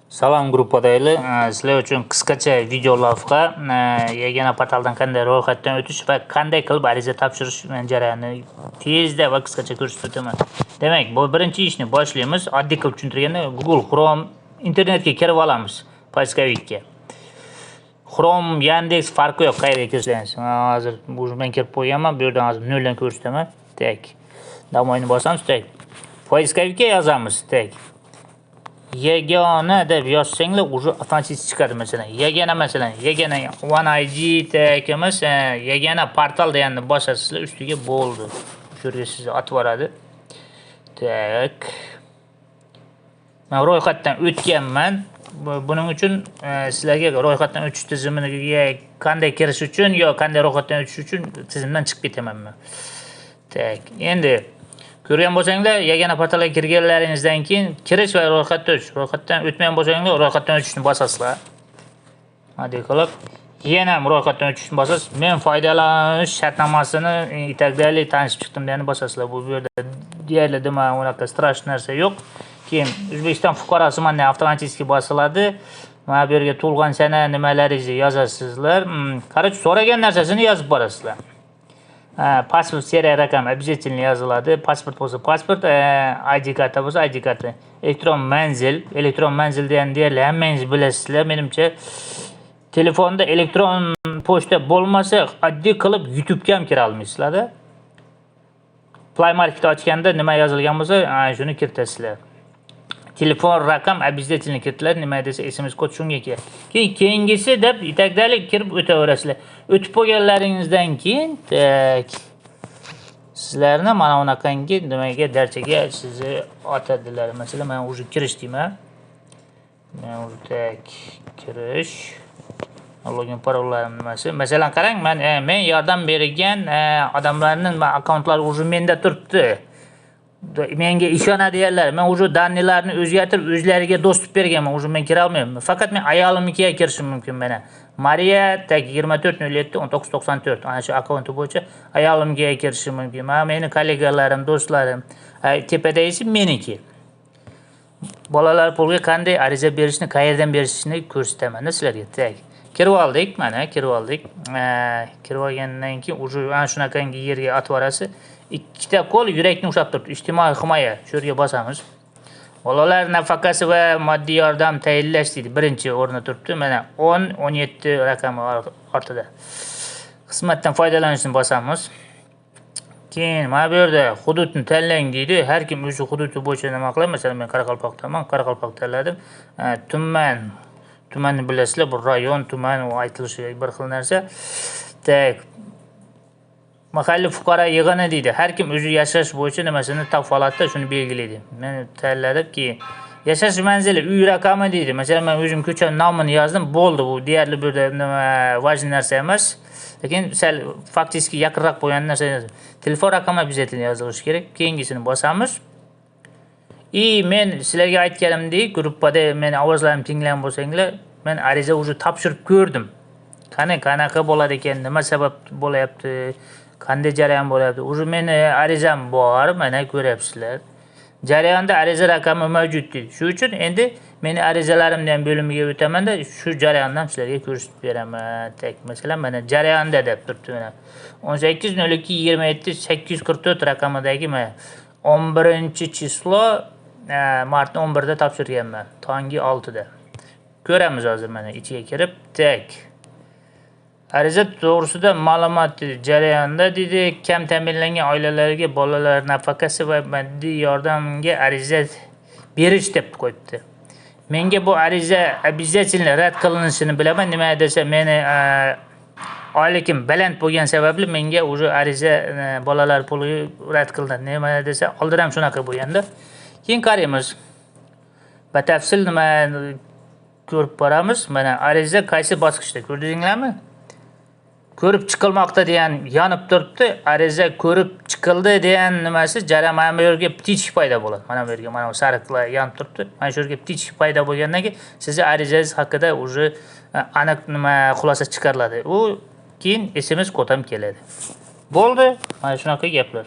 Salom, gruppadaglar. Sizlar uchun qisqacha video lavha, yagona portaldan qanday ro'yxatdan o'tish va qanday qilib ariza topshirish jarayonini tezda va qisqacha ko'rsatib o'taman. Demak, bu birinchi ishni boshlaymiz. Oddiy qilib tushuntirganda, Google Chrome internetga kirib olamiz, поисковик ka. Chrome, Yandex, farqi yo'q, qayerga kirsangiz. Hozir уже men kirib qo'yganman, bu yerdan hozir noldan ko'rsataman. Так. Домой ni bosamiz, так. Поисковик ka yozamiz, так. Yagona deb yozsanglar, уже avtomatik chiqadi masalan. Yagona masalan, yagona One ID так emas, yagona portal deganni bosasizlar, ustiga bo'ldi. Shu yerga sizni otib yuboradi. Так. Men ro'yxatdan o'tganman. Buning uchun sizlarga ro'yxatdan o'tish tizimiga qanday kirish uchun yo qanday ro'yxatdan o'tish uchun tizimdan chiqib ketaman men. Так, endi ko'rgan bo'lsanglar, yagona portalga kirganlaringizdan keyin kirish va ro'yxatdan o'tish. Ro'yxatdan o'tmagan bo'lsanglar, ro'yxatdan o'tishni bosasizlar. Oddiy qilib yana ham ro'yxatdan o'tishni bosasiz. Men foydalanish shartnomasini и так далее tanishib chiqdim deganni bosasizlar. Bu yerda deyarli nima unaqa страшный narsa yo'q. Keyin O'zbekiston fuqarosiman degan avtomatik bosiladi. Mana bu yerga tug'ilgan sana nimalaringizni yozasizlar. Короче, so'ragan narsasini yozib borasizlar. Pasport seriya raqami обязательно yoziladi. Pasport bo'lsa pasport, ID karta bo'lsa ID karta. Elektron manzil, elektron manzil degan deyarli hammangiz bilasizlar, menimcha. Telefonda elektron pochta bo'lmasa, oddiy qilib YouTube'ga ham kira olmaysizlar-da. Play Market ochganda nima yozilgan bo'lsa, shuni kiritasizlar. Telefon raqam обязательно kiritiladi, nima desa SMS kod shunga keladi. Keyin keyingisi deb и так далее kirib o'taverasizlar. O'tib bo'lganlaringizdan keyin, так, sizlarni mana bunaqangi nimaga darchaga sizni otadilar. Masalan, men уже kirish deyman. Men уже, так, kirish. Login parollarim nimasi? Masalan, qarang, men yordam bergan odamlarning akkauntlari уже menda turibdi. Menga ishonadiganlar. Men уже данный larni o'zgartirib, o'zlariga доступ berganman. Уже men kira olmayman. Faqat men ayolimnikiga kirishim mumkin mana. Mariya так 2407 1994 ana shu akkaunti bo'yicha ayolimga kirishim mumkin. Mana meni kollegalarim, do'stlarim. Tepada esa meniki. Bolalar pulga qanday ariza berishni, qayerdan berishni ko'rsataman sizlarga. Так. Kirib oldik, mana kirib oldik. Kirib olgandan keyin уже ana shunaqangi yerga otib yuborasiz. Ikkita qo'l yurakni ushlab turibdi. Ijtimoiy himoya. Shu yerga bosamiz. Bolalar nafaqasi va moddiy yordam tayinlash deydi. Birinchi o'rinda turibdi. Mana 10, 17 raqami ortida. Xizmatdan foydalanishni bosamiz. Keyin mana bu yerda hududni tanlang deydi. Har kim o'zi hududi bo'yicha nima qiladi? Masalan, men Qoraqalpoqdaman, Qoraqalpoq tanladim. Tuman, tumanni bilasizlar, bu rayon, tuman u aytilishi bir xil narsa. Так. Mahalliy fuqaro yig'ini deydi. Har kim o'zi yashash bo'yicha nimasini topib oladi, shuni belgilaydi. Men tanladim, keyin yashash manzili, uy raqami deydi. Masalan, men o'zim ko'cha nomini yozdim, bo'ldi, bu deyarli bu yerda nima важный narsa emas. Lekin sal фактически yaqinroq bo'lgan narsa yozdim. Telefon raqami обязательно yozilishi kerak. Keyingisini bosamiz. И men sizlarga aytganimdek, gruppada meni ovozlarimni tinglagan bo'lsanglar, men ariza уже topshirib ko'rdim. Qani qanaqa bo'ladi ekan, nima sabab bo'lyapti, qanday jarayon bo'lyapti. Уже meni arizam bor, mana ko'ryapsizlar. Jarayonda ariza raqami mavjud deydi. Shu uchun endi meni arizalarim degan bo'limiga o'tamanda, shu jarayonni ham sizlarga ko'rsatib beraman. Так, masalan, mana jarayonda deb turibdi mana. 18 02 27 844 raqamidagi mana 11 число martni 11da topshirganman, tongi 6da. Ko'ramiz hozir mana ichiga kirib. Так. Ariza to'g'risida ma'lumot jarayonda deydi, kam ta'minlangan oilalarga bolalar nafaqasi va moddiy yordamga ariza berish deb qo'yibdi. Menga bu ariza обязательно rad qilinishini bilaman. Nima desa, meni oyligim baland bo'lgan sababli menga уже ariza bolalar puli rad qilinadi. Nima desa, oldin ham shunaqa bo'lganda. Keyin qaraymiz. Batafsil nima ko'rib boramiz. Mana ariza qaysi bosqichda ko'rdinglarmi? Ko'rib chiqilmoqda degan yonib turibdi. Ariza ko'rib chiqildi degan nimasi jarayon mana bu yerga птичка paydo bo'ladi. Mana bu yerga mana bu sariqlar yonib turibdi. Mana shu yerga птичка paydo bo'lgandan keyin sizni arizangiz haqida уже aniq nima xulosa chiqariladi. U keyin SMS kod ham keladi. Bo'ldi. Mana shunaqa gaplar.